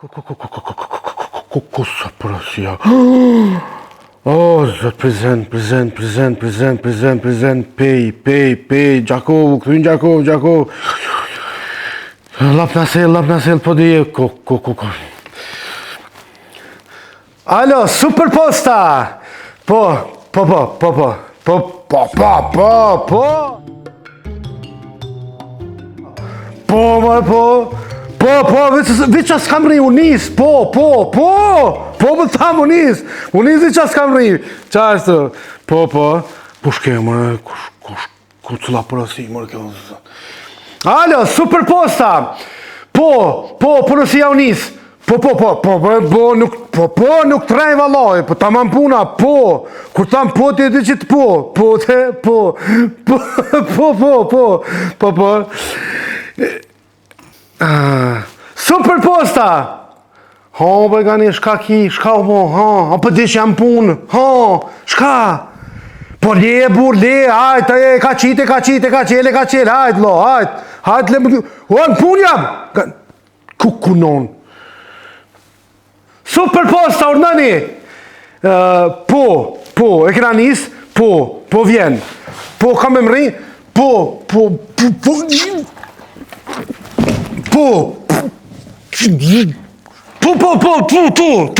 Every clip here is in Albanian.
Ku ku ku ku ku ku ku ku ku ku ku sa porosia. O, zot Prizren, Prizren, Prizren, Prizren, Prizren, Prizren, Pejë, Pejë, Pejë, Gjakovë, këtu në Gjakovë, Gjakovë. Llapnasell, Llapnasell, po dhije, ku, ku, ku, ku. Alo, super posta! Po, po, po, po, po, po, po, po, po, po. Po, more, po, po, po, veç, veç që s'kam rri, u nis, po, po, po, po, më tham u nis, u nis veç që s'kam rri, qa është, po, po, kush ke, more, kush, kush, ku cila porosi, more, kjo, Alo, super posta, po, po, porosia u nis, Po, po, po, po, po, po, nuk, po, po, nuk të rrej vallai, po tamam puna, po, kur tham po ti e di që të po, po, te, po, po, po, po, po, po, po. Ah, super posta! Ha, po e gani, shka ki, shka u bo, ha, a po di që jam punë, ha, shka? Po le, burr, le, hajt, e, ka qitë, ka qitë, ka qelë, ka qelë, hajt, lo, hajt, hajt, le, o, në punë jam! Ku kunon? Super posta, urdhnoni! Po, po, e kena nis, po, po vjen. Po, kam me mrri, po, po, po, po, po, po, po, po, po, po, po, po, po,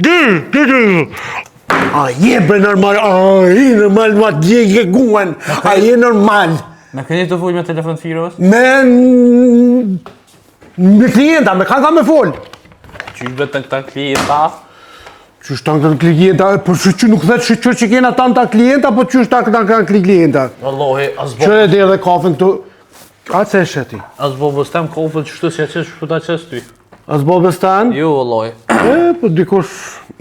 po, A je bre normal, a je normal, ma djege guen, a je normal. Me kë je tu fol me telefon të firmës? Me, me klienta, me kanë ka me fol. Qysh be të këta klienta? Qysh të këta klienta, po që që nuk dhe që që që kena tanë ta klienta, po qysh të këta këta klienta. Wallahi, as bo... Që e dhe dhe kafen këtu, A se e sheti? As babës tem kafen qështu s'ja qes, qështu ta qes ty. As babës tan? Jo, vallahi. E, po dikush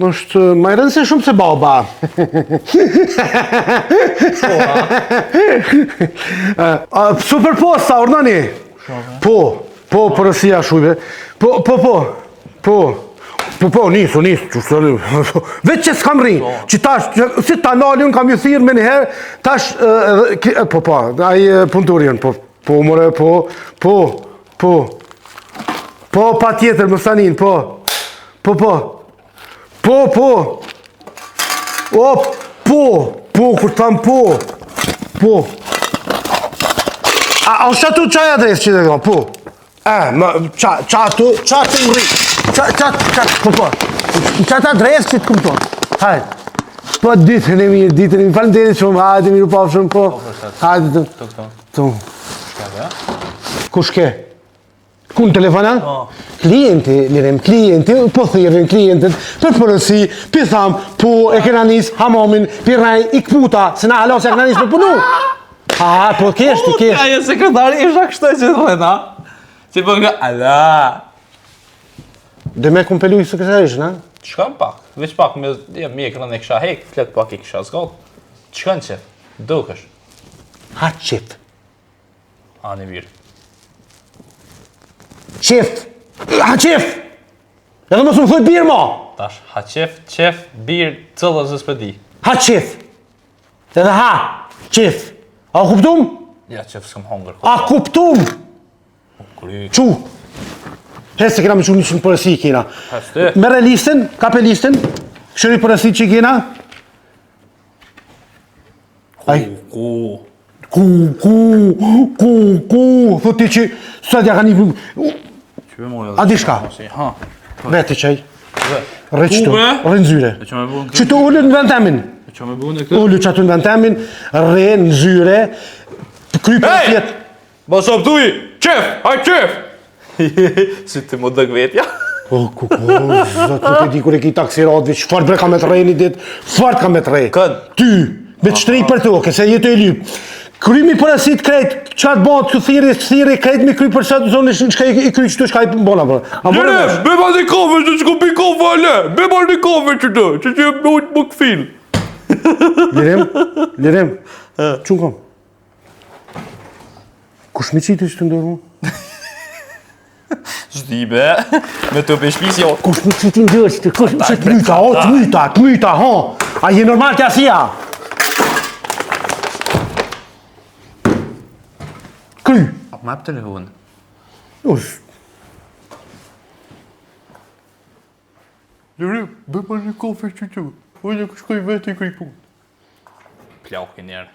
është më i rëndësishëm shumë se baba. Po, super posta, urdhnoni. Po, po, porosia shujve. Po, po, po, po. Po, po, nis, nis, që së Veç që s'kam rri, po. që tash, që, si ta nali, unë kam ju thirrë me njëherë, tash, edhe, po, po, ai punëtori jonë, po, po, more, po, po, po, po, pa tjetër, më sanin, po, po, po, po, po, o, po, po, kur të tham po, po, a, a është atu qaj adresë që dhe po, E, më, qa, qa tu, qa tu rri, qa, qa, qa, po, po, qa të adresë që të kumton, hajde, po, ditën e mirë, ditën e mirë, faleminderit shumë, hajde, mirë pafshim, po, hajde, të, të, të, kush ke? Ku në telefon, a? Po. Klienti, lirim, klienti, po thirrin klientit, për porosi, pi tham, po, e kena nis, hamamin, pi rrej, i këputa, se na hala s'e kena nis për punu. A, po kesh ti, kesh. Ajo sekretari isha kështu që thonë, a? Si po nga, ala. Dhe me kum peluj sekretarisht, na? Shkon pak, veç pak me ja mjekrën e kisha hek, flet pak i kisha zgat. Shkon qef, dukesh. Ha qef. Ani mirë. Qef. Ha qef. Edhe mos më thuj bir ma. Tash, ha qef, qef, bir, cëllën se s'pe di. Ha qef. Edhe ha, qef. A u kuptum? Ja, qef s'kam hongër. A kuptum? Kry. Çu. He se kena me çu një porosi kena. Merre listën, kape listën. Kqyri porosi që kena. Ai. Ku, ku, ku, ku, ku, thot ti që sot ja ka një... A di shka? Ha. Veti qaj. Rri qëtu, rri në zyre. Qëtu ulu në vend temin. Ulu qëtu në vend temin, rri në zyre, kry për Hey! Mos op tuj, qef, haj qef. Si të më dëg vetja. O, ku, ku, zot, nuk e di kur e ki taksirat, veç fort bre ka me të rrej një dit, fort ka me të rrej. Kën? Ty, me të shtri për to, se jetë e lyp. Krymi porosit krejt, që atë bëhet të thirri, të thirri, krejt mi kry për sot, zonë, shka i, i kry qëtu, shka i bona, për. A bërë Lere, be ma një kafe, që që pi kafe, ale, be ma një kafe që të, që që më më këfil. Lirim, lirim, që kom? Kush mi qiti që të ndërë mu? S'di be, me të peshpis jo. Kush mi qiti ndërë që të kush mi qiti myta, o, të myta, të myta, ha. A je normal të asia? Kry. A po ma jep telefon? Ush. Lëre, bëj një kafe që që. Unë e shkoj vetë i kry punë. Plaki njerë.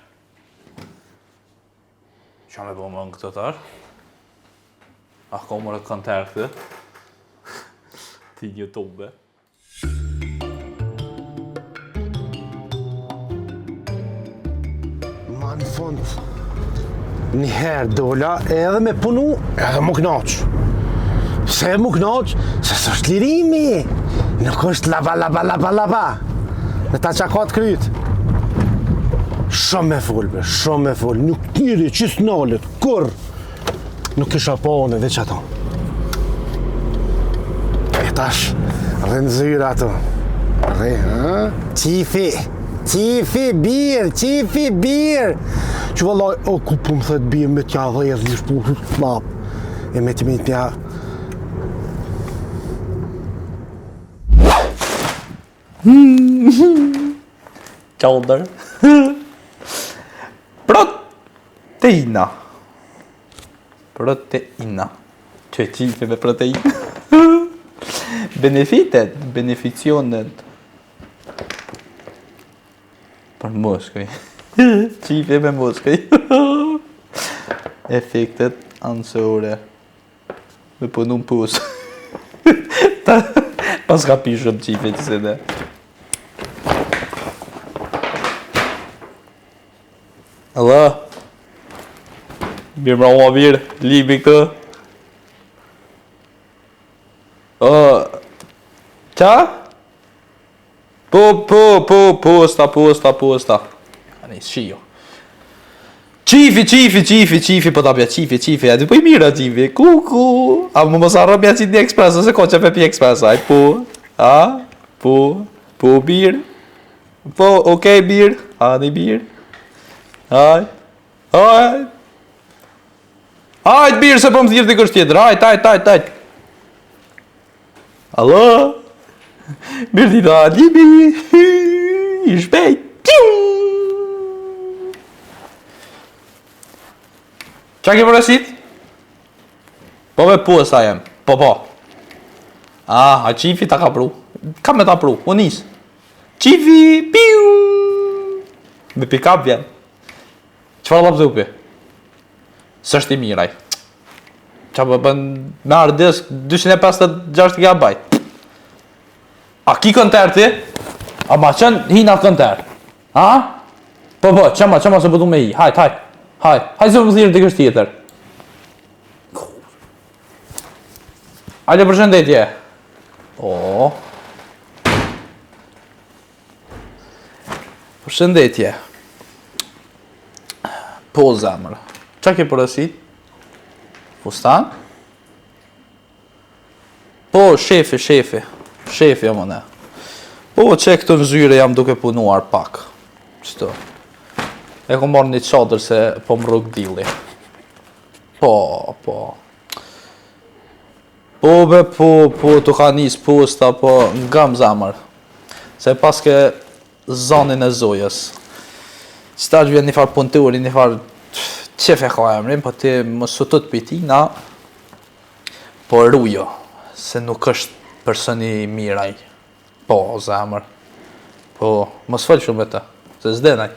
Qa me bo më në këtë tash? A ka mërë kënter këtë? Ti një tube. Ma në fund, një herë dola edhe me punu, edhe m'u knaq. Se m'u knaq, se s'është lirimi, nuk është laba, laba, laba, laba. Me ta qa ka të kryt. Shumë me fol, be, shumë me fol, nuk njëri që s'nalet, kurr. Nuk kisha pa unë veç ato. E tash, rri në zyrë ato. Rri, ha? Qifi, qifi, bir, qifi, bir. Që vallaj, o, ku po më thet bir me t'ja dhezë një shpu, llap. E me të me t'ja... Qaldër. Proteina. Proteina. Që qifi me proteina. Benefitet, beneficionet. Për muskuj. Qifi me muskuj. Efektet anësore. Me punu në pus. Ta, pas ka pi shumë qifi që se dhe. Allo. Mirë mbrama mirë, libi këtu. O, qa? Po, po, po, posta, posta, posta. Ani, shio. Qifi, qifi, qifi, qifi, po ta bja qifi, qifi, a di po i mira qifi, ku, ku, a më mos harro mja qitë një ekspres, ose ko që pe pi ekspres, aj, po, a, po, po, birë, po, okej, birë, a, një birë, aj, aj, ajt, birë, se po më thirr dikush tjetër, ajt, ajt, ajt, ajt, Allo? Mirëdita, Libi! I shpejt! Piu! Qa ke porosit? Po me po sa jem. Po po. Ah, a qifi ta ka pru. Ka me ta pru, u nis. Qifi, piu! Me pick-up vjen. Çfarë laptopi? S'është i mirë ai. Qa po bën me hard disk 256 GB. A ki konter ti? A ma qën hina konter? A? Po po, qëma, qëma se po du me i. Hajt, hajt. Hajt, hajt se po më thirr dikush tjetër. Alo, përshëndetje. O. Përshëndetje. Po, zemër. Qa ke porosit? Fustan? Po, shefi, shefi. Shefi jam unë. Po, që këtu në zyre jam duke punuar pak. Qëto. E kom marrë një çadër se po më rrok dilli. Po, po. Po, be, po, po, të ka nis posta, po, ngam zemër. Se paske zanin e zojës. Qëtash vjen një farë punëtori, një farë qef e ka emrin, po ti mos u tut prej tina, po rujo, se nuk është person i mirë ai. Po, zemër. Po, mos fol shumë me të, se s'den ai.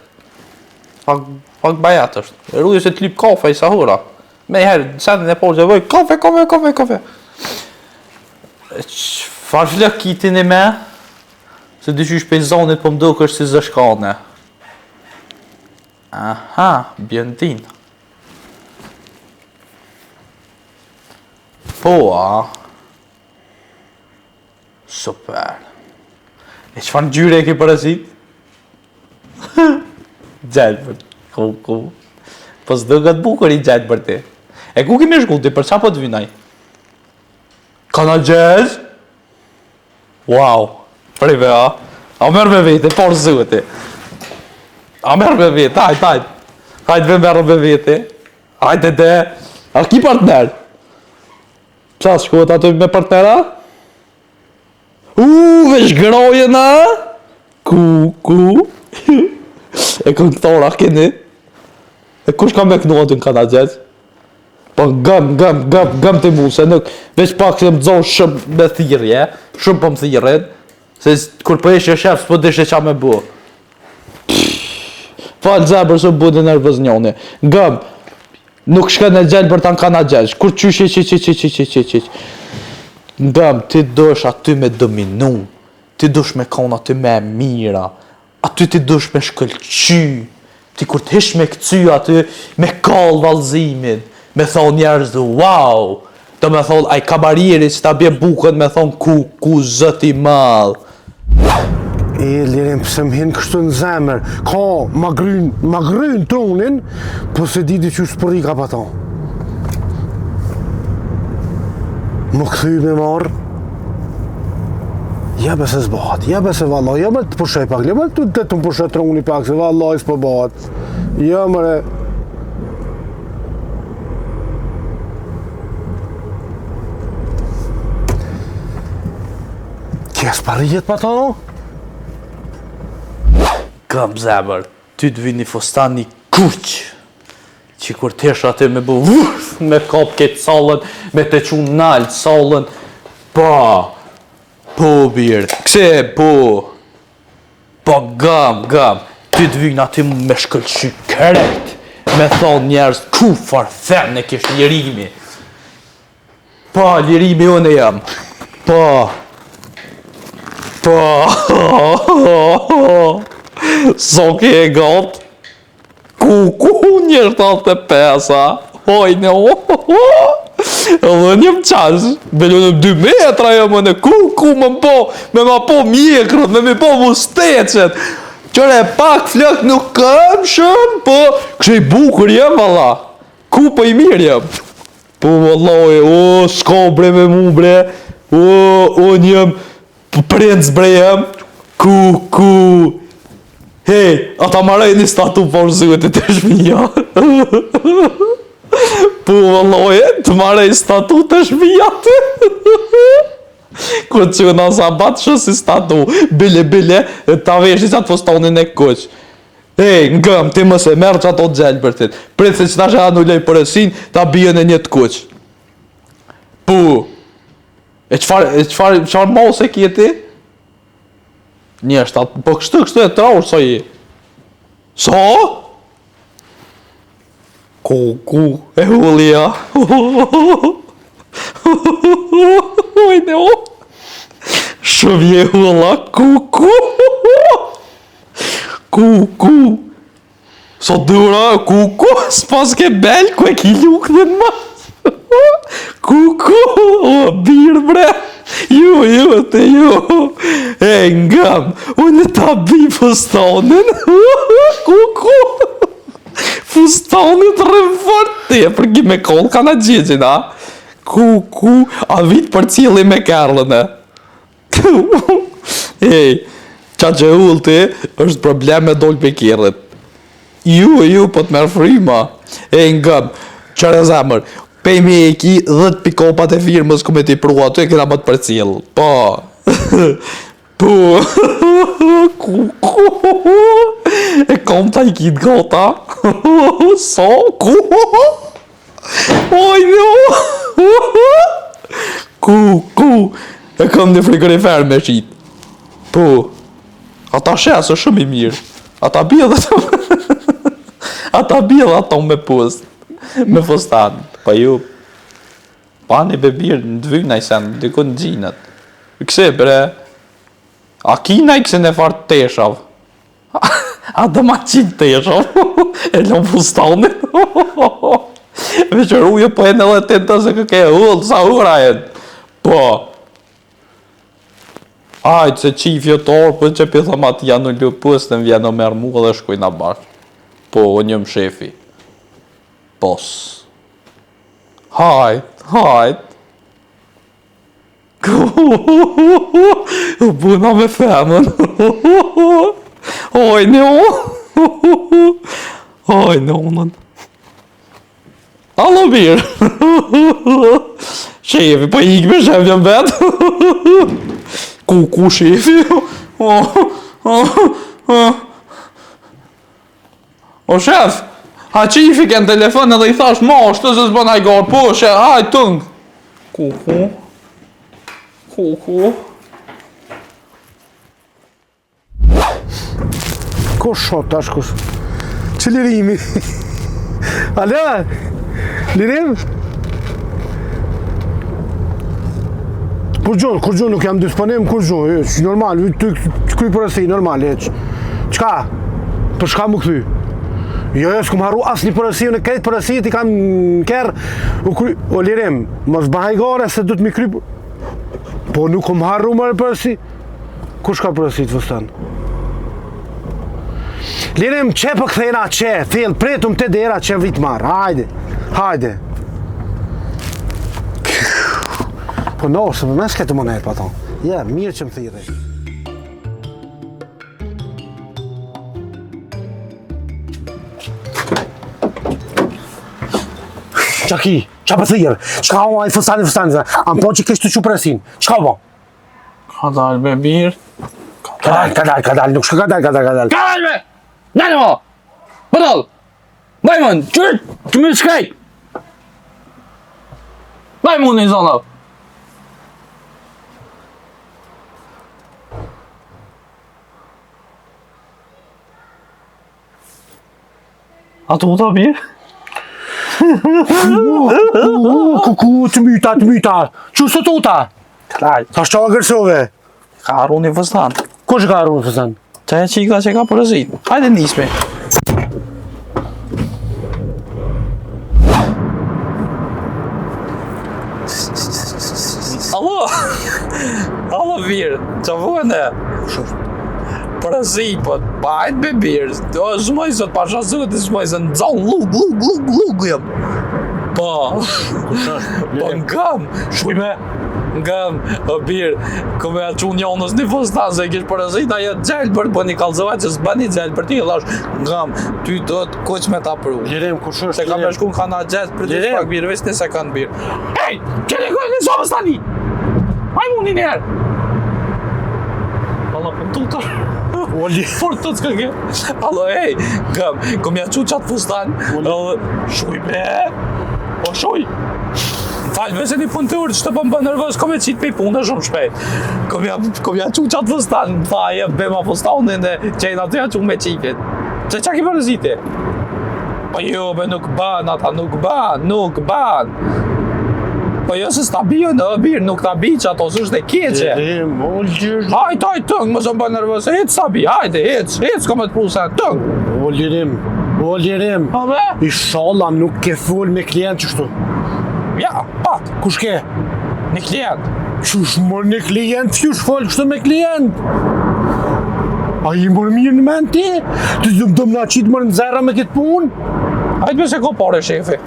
Pak, pak bajat është. Rujo se të lyp kafe i sahura. Me herë, sendin e parë që voj, kafe, kafe, kafe, kafe. Çfarë flok ki ti një me? Se diqysh pej zonit po më dukesh si zëshkane. Aha, bjëndin. Po, a? Super. E çfarë ngjyre e ke porosit? Gjelbër. Ku, ku. Po s'doket bukur i gjelbër ti. E ku kemi shku ti, për qa po të vyn ai? Kanagjesh? Wow, prive, a? A merr me vete, por zoti. A merr me vete, hajt, hajt. Hajt ve merr me vete. Hajt e de. A ki partner? Qa shkohet aty me partnera? U, veç grojën, a? Ku, ku? E këngëtar a keni? E kush ka me knu aty në Kanagjesh? Po gëm, gëm, gëm, gëm të mu, se nuk, veç pak se më zonë shumë me thirrje, shumë po më thirrin, se kur po ishe shef, s'po dishe qa me bo. Falë zemër, se bu dhe nervoz njoni. Gëm, nuk shkën e gjelbër ta në kana gjesh, kur qysh që që që që që që që që. Gëm, ti dush aty me dominu, ti dush me kon aty me e mira, Aty ti dush me shkëlqy, ti kur të hish me këcy aty, me kall vallëzimin, me thonë njerëz, wow, do me thonë, ai kamarieri që ta bje bukën, me thonë, ku, ku zot i madh. E, Lirim, pse më hin kështu në zemër? Ka, ma gryn, ma gryn trunin, po s'e di di qysh s'po rrika pa to. Më kthy me marrë, Ja be se s'bohet, ja be se valla, ja be të pushoj pak, ja be të të të më pushoj truni pak, se valla s'po bëhet. Ja mëre. Kja s'parrijet pa to? Kam zemër, ty të vyn një fustan i kuq, Që kur të hish aty me bu vuf, me kap këtë sallën, me të çu nalt sallën, po, po bir, kse, po, po gam, gam, ty të vynë aty me shkëlqy krejt, me thonë njerëz, ku far femne kish lirimi, Po, lirimi unë jam. Po. Po. Soki e got. Ku, ku, një 75-a. Oj, në, Edhe një më qash, belo në 2 metra jam unë, ku, ku, më më po, me ma po mjekrët, me mi po musteqet. Qëre, pak flok nuk kam shumë, po, kështë i bukur jam, valla. Ku, po i mirë jam. Po vallai, o s'ka bre me mu bre. O unë jam princ bre jam. Ku ku. Hej, ata marrë një statu por zotit te shpia. Po vallai, të marrë statu te shpia ty. Kur që në sabat shë si statu, bile bile, ta veshi qatë fustanin e kuq. Ej, ngëm, ti mos e merr qato gjelbërtit. Prit se që tash e anuloj porosin, ta bijën e një të kuq. Pu. E çfarë, e çfarë, çfarë mose ke ti? Një shtat, po kështu kështu e traush sa je. Sa? Ku, ku, e hullia. Oj, ne o. Shumë je hulla, ku, ku. Ku, ku. Sa dura, ku, ku. S'pas ke bel, ku e ki lukën ma. Ku, ku. O, birë, bre. Ju, ju, te ju. E, ngam. Unë ta bi fustanin. Ku, ku. Fustani të rrem fort ti, e përgi me kollë ka në gjegjin, a? Ku, ku, a vit për cilli me kerlën, e? Ej, qa që ullë ti, është problem me dolë për kerrit. Ju, ju, po të merr fryma. E, ngëm, qëre zemër, pej me e ki 10 pikopat e firmës ku me t'i pru aty e kena më të përcjell. Po, Po, ku, ku, e kom ta i kitë gota, so, ku, oj, no, ku, ku, e kom në frigorifer me shit, po, ata shes është shumë i mirë, ata bie dhe të, ata bie dhe ato me pus, me fustan, pa ju, Pani be bir në të vynë naj sen, dikun gjinët. Këse bre, a ki naj këse në farë teshav? A do ma qitë teshav? E lëm fustanin? Veç rujë po e në dhe të të se këke ullë, sa ura e. Po. Ajtë se qifjo të orë, po që pi thëm atë janë në lupës në vjenë në merë mu dhe shkujna bashkë. Po, unë jam shefi. Pos. Hajt, hajt. U buna me femën. Oj, në Oj, në unën. Alo, birë. Shefi, po ikë me shef jam vetë. Ku, ku shefi? Oh, oh, oh. O shef! Ha qifi ke në telefon edhe i thash, ma, është se s'bën hajgare, po, she, haj, tung. Kuku. Kuku. Kush shot tash kush? Që lirimi? Alo? Lirim? Kurgjo, kurgjo nuk jam disponim, kurgjo, hiç, normal, ty kry porosi, normal, hiç. Çka? Për çka m'u kthy? Jo, jo, s'kum harru asnjë porosi, unë krejt porositë i kam në kerr, u kry, o lirim, mos bë hajgare se du të m'i kry, po nuk kum harru more porosi. Kush ka porosit fustan? Lirim, qe po kthehna, qe, fill, pritëm te dera, qe vij t'marr, hajde, hajde. Po no, se për mes këtë monet, pa thonë. Ja, mirë që më thirre. Qa ki? Qa po thirr? Çka o ai fustani fustani? A po që kishte çu presin? Çka po? Ka dalë be bir. Ka dalë, ka dalë, ka dalë, nuk shka ka dalë, ka dalë, ka dalë. Ka dalë be! Dalë mo! Bëdal! Baj mund, qyrt, të më shkaj! Baj mund një zona! A të uta bir? Ku, ku, të myta, të myta. Qysh s'u tuta? Kraj. Sa shqa agresove? Ka harru një fustan. Kush ka harru një fustan? Qaja çika që ka porosit. Hajde nismi. Allo! Allo, bir, që vënë e? Porosi, po, pa hajt be bir, do zmoj zot, pasha zot, zmoj zot, në zonë, lug, lug, lug, lug, jam. Po, po në kam, shuj me, në kam, o bir, kom me çu njonës një fustan, se i kish porosit, ajo gjelbër, po një kallzova që s'bën i gjelbër, ti i thash, në kam, ty do të kuq me ta pru. Lirim, kush është? Se kam me shku në kana gjetë, për të pak bir, veç një sekund bir. Ej, që një gojë një sobës tani? Haj mu një njerë. Alla, po tuta. Oli. Por të të këke. Allo, ej, kam, kom ja çu qatë fustan. Edhe, shuj be. Po shuj. Më falë, veç e një punë të urë që të po më bën nervoz, kom e qitë pej punë shumë shpejt. Kom ja, kom ja çu qatë fustan, më tha, e, be ma fustanin dhe qenë aty ja çu me qipit. Që qa ki porositi? Po jo, be nuk ban, ata nuk ban, nuk ban. Po jo se s'ta bio në bir, nuk ta bi që ato s'është e keqe. Lirim, o lirim. Hajt, hajt, tëng, mos më bën nervoz, hec sa bi, hajde, hec, hec, kom me të pru se, tëng. O lirim, o lirim. Po be? Ishalla nuk ke fol me klient qështu. Ja, pak, Kush ke? një klient. Qysh mor një klient, qysh fol kështu me klient? A i mor mirë në mend ti? Ti do do më na qit mor në zero me këtë punë? Hajt me se ko pare shefi.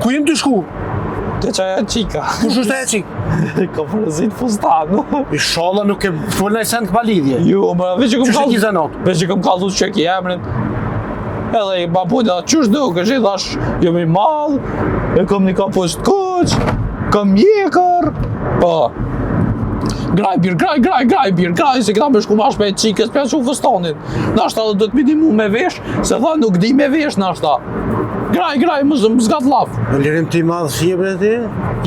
Ku jem të shku? Te qaja çika. Kush është ajo çikë? Ka porosit fustan. Ishalla nuk e fol naj send pa lidhje. Jo, më veç që kom Qysh e kallzu. ki zanat? Veç që kom kallzu që ki emrin. Edhe i ba pujtë, edhe qysh dukesh, i thash, jom i madh, e kom një kapuç të kuq, kom mjekër, po. Graj bir, graj, graj, graj bir, graj, se këta me shku ma shpejt çikës, pja çu fustanin. Nashta edhe do të mi mu me vesh, se tha nuk di me vesh nashta. Graj, graj, më zëm, zgat laf. Në lirim ti madh si e bre ti?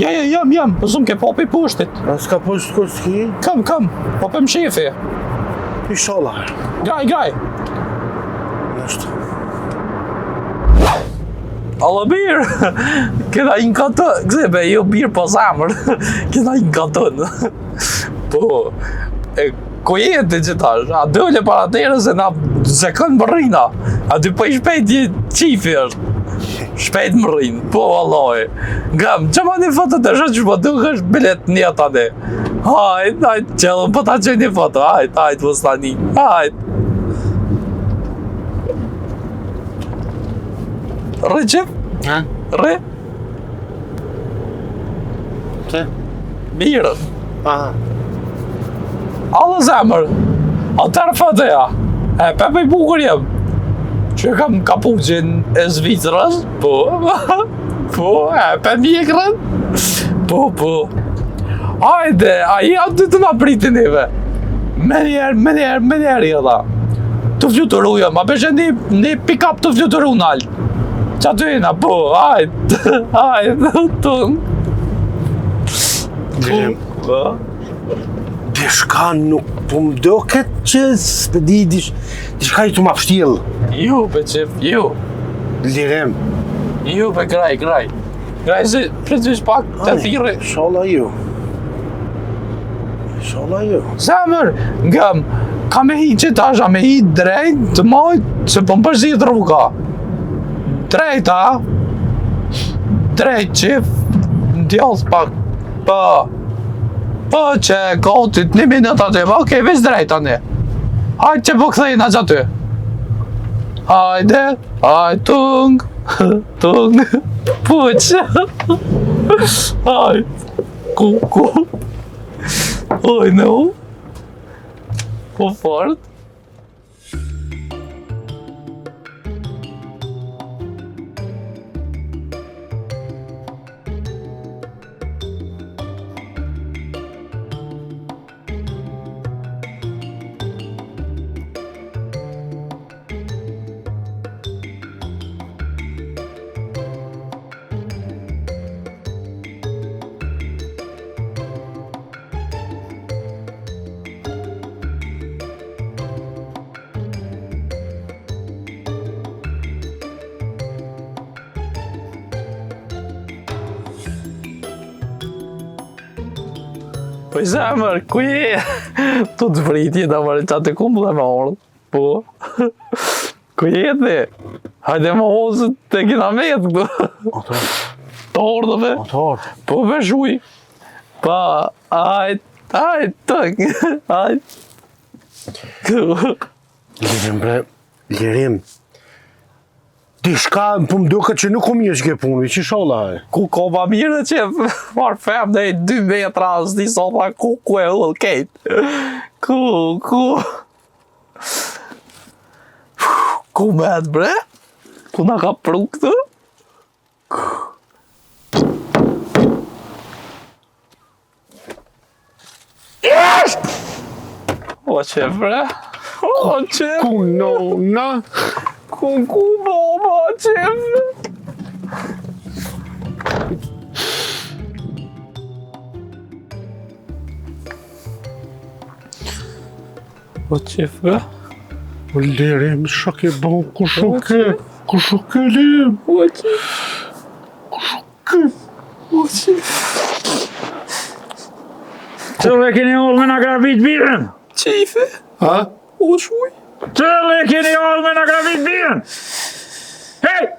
Ja, ja, jam, jam, po zëm ke popi pushtit. A s'ka poshtë kur s'ki? Kam, kam, po pem shefi. Ishalla. Graj, graj. Nashta. Alla bir, kena i në katë, këse be, jo bir po zemër, kena i në katën. Po, e, ku je ti që tash, a dole para derës se na sekond më rrina, a ty po i shpejt je qifi është, shpejt më rrin, po vallahi. Ngam, që ma një foto të shoh që po dukesh bilet një tani. Hajt, hajt, qellëm, po ta qoj një foto, hajt, hajt, mos tani, hajt. Rri qef? Ha? Rri? Pse? Mirë. Aha. Alla zemër. Atër fotoja. E, pe për i bukur jem. Që kam kapuqin e Zvicrës, po, po, e, pe mjekrën, po, po. Hajde, a i aty të na pritin neve. Menjëherë, menjëherë, menjëherë i dha. Të fluturu jam, a peshe një, një pick-up të fluturu nalt. Qaty jena, po, hajt, hajt, tung. Lirim. Po. Diçka nuk po më doket që s'pe di dish, diçka i tu ma pshtjell. Ju, be qef, ju. Lirim. Ju, be graj, graj. Graj, se prit veç pak të thirri. Shalla ju. Shalla ju. Zemër, ngëm, ka me hi që tash, a me hi drejt, të majt, se po më përzihet rruga. Drejt, a? Drejt, qef, në djath pak, po, po që gotit, një minut aty, po, okej, veç drejt tani. Hajde që po kthejna që aty. Hajde, hajde, tung, tung, puq. Hajde, ku, ku. Oj, no. Po fort. Po i zemër, ku je? Tu të pritje, da mërë, që atë ku më dhe me orë? Po, ku je ti? Hajde më hozë të kina metë këtu. Të orë dhe Të orë. Po be shuj. Pa, ajt, ajt, tëk, ajt. Lirim bre, lirim. Diçka po më duket që nuk u mirë që ke punë, që sholla e. Ku ko ma mirë dhe që marë fem dhe i 2 metra, s'di sa tha ku ku e ullë kejt. Ku, ku. Ku met bre? Ku na ka pru këtë? Yes! O që bre? O që? Ku no na? Ku ku bo bo që? O që bre? O lirim, shë ke bo, kush u ke? Kush u ke lirim? O që? Kush u ke? O që? Cëllë e keni ardhë me na grabit birën? Qife? Ha? O shuj? Cëllë e keni ardhë me na grabit birën? Hej!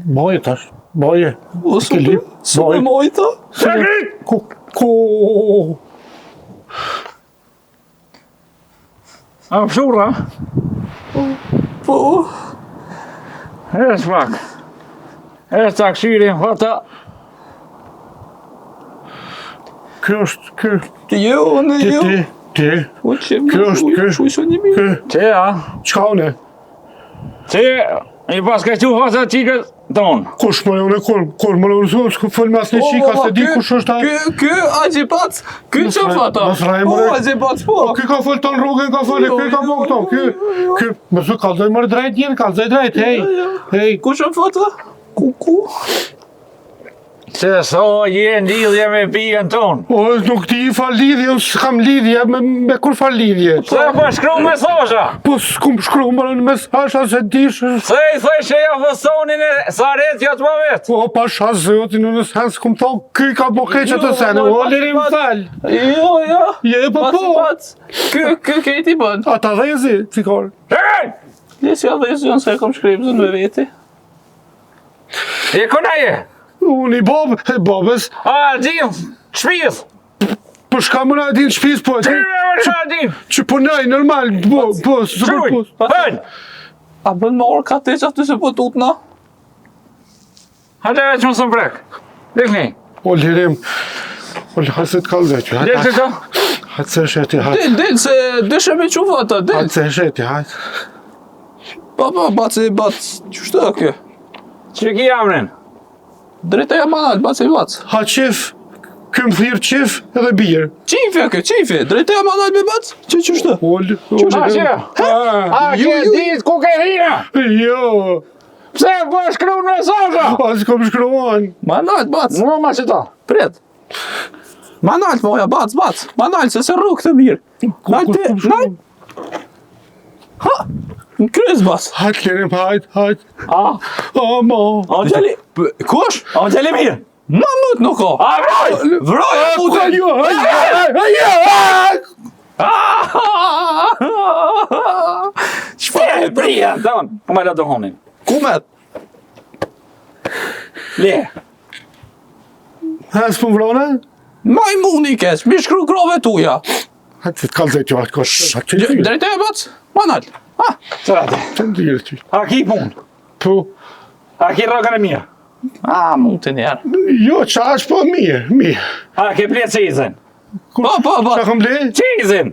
Boje tash, boje. O Keli, super, super boje. mojta? Shakrit! Ku, ku? A fshurra? Po. Ec pak. Ec ta kshyrim fata. Ky është, ky. Ti jo, unë Ti, jo. ti, ti. O që Ky është, ky. Shuj së një mirë. Ky. Ti, a? Çka une? Ti, i pas ka qu fata qikës tonë. Kush më unë, kur, kur më unë, s'u s'ku fol me asnjë çika, se di kush është ai. Ky, ky, agjipac, ky Mos që rraj- fata. mos rraj, Po, more. agjipac, po. Ky ka fol ton rrugën, ka fol, ky ka bë këto, ky, ky, mos u kallzoj më drejt njën, kallzoj drejt, hey. Hey, Kush është fata? Ku, ku? Se sa je në lidhje me bijën tonë. o nuk di fal lidhje, unë s'kam lidhje me, me kur fal lidhje. Se po shkru mesazha? Po s'kum shkru më në mesazh as e dish. Se i thoj që ja fustonin e saret jo të më vetë. Po pasha zotin unë s'han s'kum thonë, ky ka bo keq atë Jo, sene. moj, O pas- lirim pas- fal. Jo, jo. Je po Pac, po. pac. Ky, ky, kejti bën. Ata dhezi, fikor. Hej! Lesi ja dhezi, unë se e kom shkripëzën me veti. E kuna je? Unë i bob, e bobës, A, gjim, shpis. po shka më na e din shpis, po e Ty din, me më shka gjim. që punoj, normal, po, po, super, Quj, po. hën. A bën me orë ka te që aty se po tutna? Hajde veç më së prek. Dikni. O lirim, o hajtë se të kallzoj që, Dil hajtë, që të? hajtë se sheti, hajtë, Dil, dil, se dyshe me qu fata, dil. hajtë se sheti, hajtë. Pa, pa, baci, bac, qështë e kjo? Që ki jamrin? Drejtë e manal, baci, bac. Ha qif, këm thirë qif edhe birë. Qifi e kjo, qifi, drejtë e manal me bac? Që qështë? O, li- o A, që? lirim. A, Ju, ke ju. dit ku ke? Jo. Pse po e shkruan mesazha? Po s'kom shkruan. Ma nalt, bac. Mua ma qëta. Prit. Ma nalt, moja, bac, bac. Ma nalt, se se rrugë të mirë. Nalt, Ku- ku- nalt. Ha, në kryes, bac. Hajt, lirim, hajt, hajt. A, O, mo. a djali, Kush? a djali mirë. Ma mut nuk ka. A vroj! Vroj, Ku mutën. ka jo, hajt, hajt, hajt, hajt. Çfarë e prija, don? Po ma la dohonin. Ku met? Le. Ha, s'po vrone? Majmuni keq, mi shkru grove tuja. Hajt, të kalzaj ty, hajt, kosh. Hajt, të Drejtë e bac, ma nalt. Ha, Çfarë? Të ndirë ty. A ki punë? Po, A ki rrogën e mirë? a mutin njerë. jo, qa është po mirë, mirë. A ke ble çizin? Po, po, po. Qa kom ble? Çizin!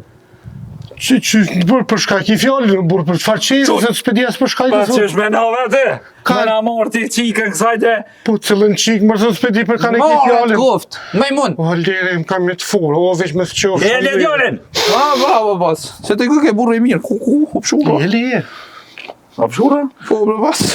Që, që, bur, për shka ki fjallë, bur, për çfarë qizë, se s'pe di as për shka Pa ki qysh me nove ti? Ka- Me na morë ti qikën kësaj të... Po, cilën qikë, mërë se s'pe di për kanë e ki Marët fjallën. koft, majmun. O, lirim, kam një të furë, o, veç me të qofë. E le djalin! A, ba, ba, bac. Se të ke burrë i mirë, ku, ku, ku, pshura. Le, le. A pshura? Po, bre, bac.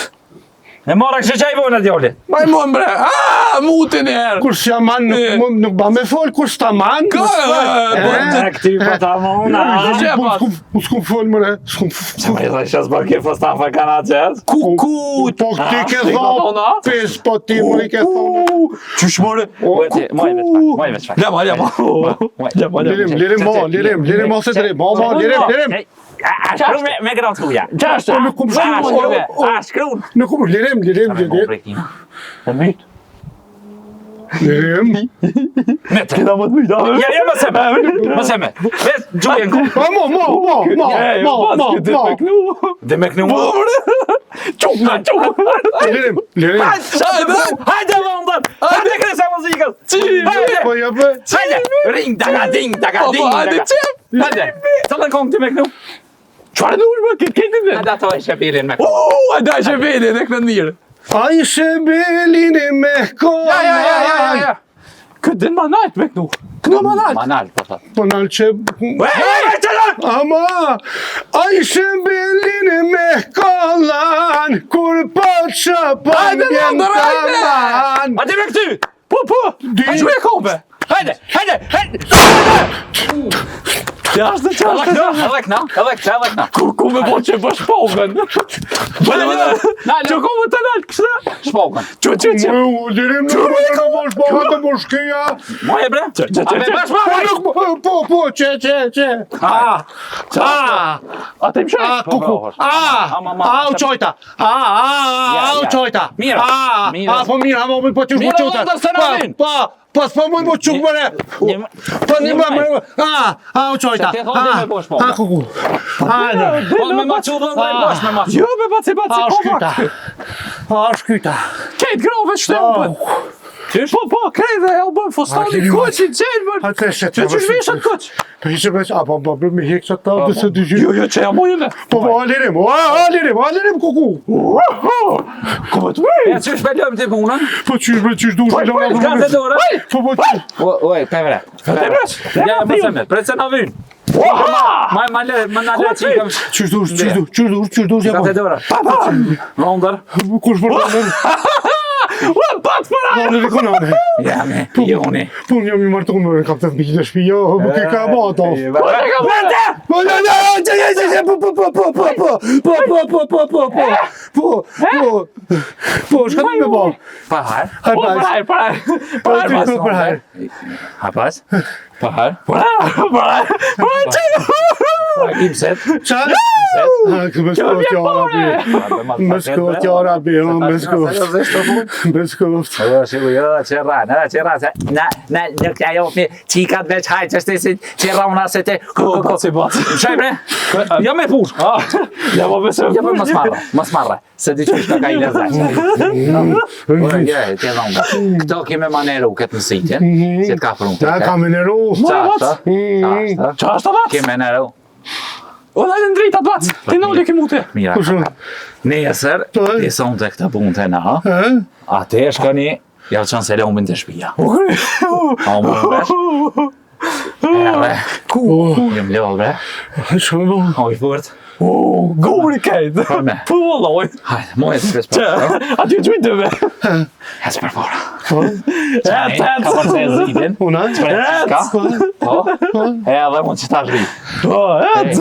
E marrë kështë qaj vojnë e djalit. Majmun, bre. A, mutin njerë. Kur s'jam anë, E. nuk, mund- nuk ba me fol, kur s'ta man, Ka, e, po, E këty po ta mona. Që Po, pas? s'kum, po, s'kum fol, mëre, s'kum Se më i thashë s'po ke fostafa kanë atë. Ku, ku, Po, ti ke ti ka thonë, thonë, a? pes, po ti më i ke thonë. Qysh more? Ku, moj veç pak, moj veç pak. Lema, lema. Lema, lema. Lirim, lirim, mo, lirim, lirim, ose lirim, mo, mo, lirim, lirim. A shkruan me me gratë tuja. Qashtë. Po, nuk kum shkruan, o, o, A shkruan. nuk kum, lirim, lirim, lirim, E myt. lirim. Me të. Kena më të myt, a? Ja, ja, mos e me. Mos e me. Veç gjujen ku. Po, mo, mo, mo, mo, mo, mo, mo. Dhe me knu. Po, bre. Çuk, çuk. Lirim, lirim. Hajde, Hajde vëndër. Hajde kësa muzikës. Hajde. Po, ja, po. Hajde. Ring daga ding daga Po, ding. po, hajde, daga. qep. Hajde. Cillën këngë ti me knu? Çfarë do ush, më, këtë këtë këtë. Hajde ato e shepilin me knu. U, hajde, hajde, shebelin, e këtë mirë. Ai shebelin e me Ja, ja, ja, ja, ja, ja. Këtë din ma nalt me knu. Knu ma nalt. Manal, po thot. Po nalë që... Ama, ai shebelin e me kollan, kur po që po Hajde, mjen Londër, hajde! taman. Hajde me këty. Po, po. Di- A që e kombe? Hajde, hajde, hajde. Qashtë, Edhe qashtë. këna, edhe këna, edhe këna, edhe këna. Ku, ku me po që po shpokën? Po, Nale, nale. Që ku më të nalë, kështë? Shpokën. Që, që, që. Mu, lirim, nuk po të po shpo, të po shkija. Moje bre? Që, që, që, A me që. bash Po, ma? nuk, po, po, po, që, që, që. A, a, A të më a, kuku, a, Ama, ama. a, u qojta, a, a, a, a, u qojta, Mira, a, mira. a, po mira, ama, po që Mira, po qojta, vëndër, se na pa, vin. pa, po s'po mund më quk mëre, po një më, më, a, a, u qojta, Se ti thonë a, me po shpokën. a, kuku, a, në, Po me ma çu dhëndër e bosh me ma çu. Jo, me baci, baci, a, po, shkyta, pak. a, shkyta, Kejt grove shte u bën. Qysh? Po, po, krejve e u bën A, fustani keni kuq i gjelbër. A, të shet, Që qysh vishet kuq? Po hiqe veç, a, po, po, me hek që ta, dhe se dy Jo, jo, që jam ujëve. Po, po, a, lirim, a, a, lirim, a, lirim, kuku, Ku më të vej? Ja qysh me lëmë ti punën? po, qysh, bre, qysh dush, me lona, Ka të dorë. po, po, qysh, O, oj, pe vre. Te bresh. Ja, mos e me. Pret se na vyn. Ma ma le, ma na le çikëm. qysh dush, qysh dush, qysh dush, qysh dush, ja, Ka po, të dorë. Pa pa. Vëndër. kush për të Ua, bat për ajë. Në rekonane. Ja me, joni. Po unë jam i martuar me kam të fëmijë në shtëpi, jo, po ke ka ba ato. Vete! Po jo, jo, jo, jo, jo, jo, po po po po po po po po po po po po po po po shka të me bo? Pa hajr. Haj Po, për pas. ajë, për ajë. Po Për ajë, ti po për hajr. Ha pas? Pa hajr. për ajë, për ajë. Për ajë, që? Pa kimset. Qa? Ha, kë më shkoft vjen jara bi. Më shkoft jara bi, ha, më shkoft. Më shkoft. Jo, shiku, jo, që rran, jo, që rran, se na, na, nuk ja jo, mi, qikat veç hajt, që shte si, që rrauna se te, ku, Po, ku, ku. baci, baci. Shaj bre? Jo me push. Ah, ja, po besoj. Jo, po mos marrë, mos marrë, se di qysh ka ka i lezet. Ore, jo, ti dhonda. Këto keme maneru këtë mësitjen, si të ka prunë. Na ka me neru. Qa bac. është, qa është, Qa është bac? keme neru. O, dajnë në dritat, bac. Ti në ulë ke mute. Mira, Kush është? Nesër, Po. ti sonte këtë punë të na, Ë? a te shkoni, ja qënë selomin të shtëpia. A u më vesh? Ere, Ku? jam lodh bre, Shka me bo? o i fort. U, guri kejt. Po me. Po vëlloj. Hajde, moj e të veç Që, pa. aty gjujnë të ve. Hec për para. Po, Ec, ec. Ka përse e zitin. Una? Ka? Po. E edhe mund që ta zhri. Po, ec.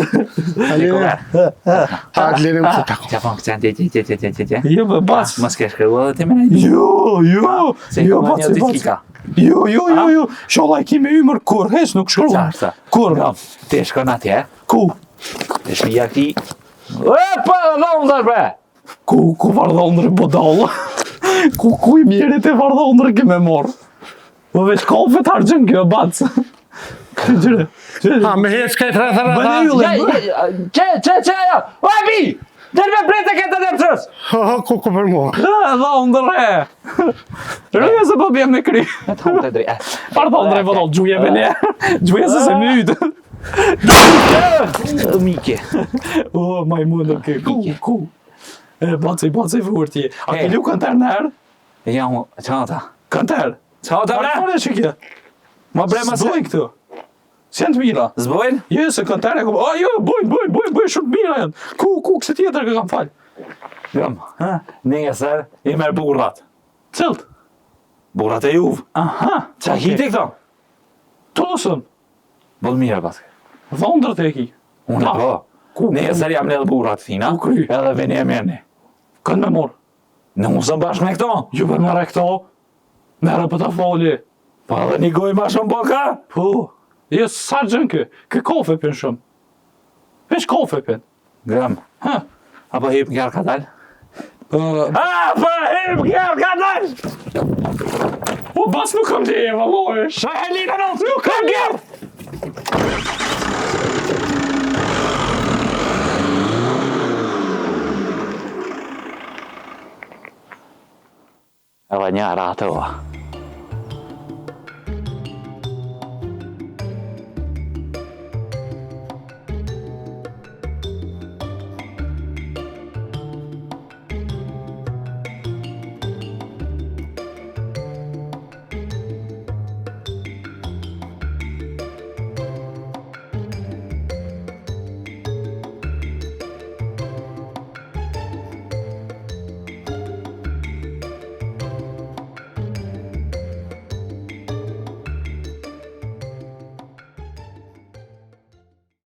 Ha, lere më të tako. Qa po, këqen, ti, ti, ti, ti, ti, ti, ti. Jo, be, bac. Mos ke shkru edhe ti me nej. Jo, jo, Se jo, ka bac, një ditë bac. kika. Jo, jo, jo, jo. Sholla e ki me ymër kur, heq nuk shkruan. Qartë. Kur, Jo, ti shkon atje, ku, te shpia ki. E, pa, dhe unë dhe bre. ku, ku vardhondër budalla. Ku, ku i mjerit e vardhondër ke me morë. Po veç kafe të hargjën kjo, bac. Gjyre, gjyre. Ha, me hec krejt rreth rreth. Bëne ha? yllin, Ja, bëne. ja, Qe, qe, qe, ajo. O, e bi! Del me prete këtë dhe pësës! Ho, ho, ku, ku për mua. Ha, dhondër e. Rëja se po bjem në kry. Me të hunë të dri. Par dhondër e vëllon, gjuje me ne. Gjuje se se myt. Mike. O, majmun e ke. Ku, ku? E, baci, baci furti. A ke Hey. lu kënter në herë? Ja, mu, qa ta? Kënter. Qa ta, bre? Fare që kjo? Ma bre, ma se... S'bojnë këtu. S'janë të mira. Zbojnë? Jo, se kënter e kom... A, jo, bojnë, bojnë, bojnë, bojnë, shumë të mira janë. Ku, ku, këse tjetër kë kam falë. Jam. Ha? Nesër, i merr burrat. Cëllt. Burrat e juve. Aha. Qa okej. hiti këto? Tosën. Boll mirë pas. Dhondrët e ki. Unë Pa. po. Ku? Nesër jam ledh burrat thina. Ku kry? Edhe veni e merrni. Kënd me morë? Në unë sëm bashkë me këto. Ju për merre këto. Merre për ta foli. Po edhe një gojë ma shumë po ka. Po. Jo, sa gjën kë? Kë kofe pin shumë. Veç kofe pin. Gram. Ha. Apo hip në ka dal? Po, Apo hip në ka dal? po bas nuk kam leje, valloj. Shë Helina në Nuk kam leje. Edhe një ratë o.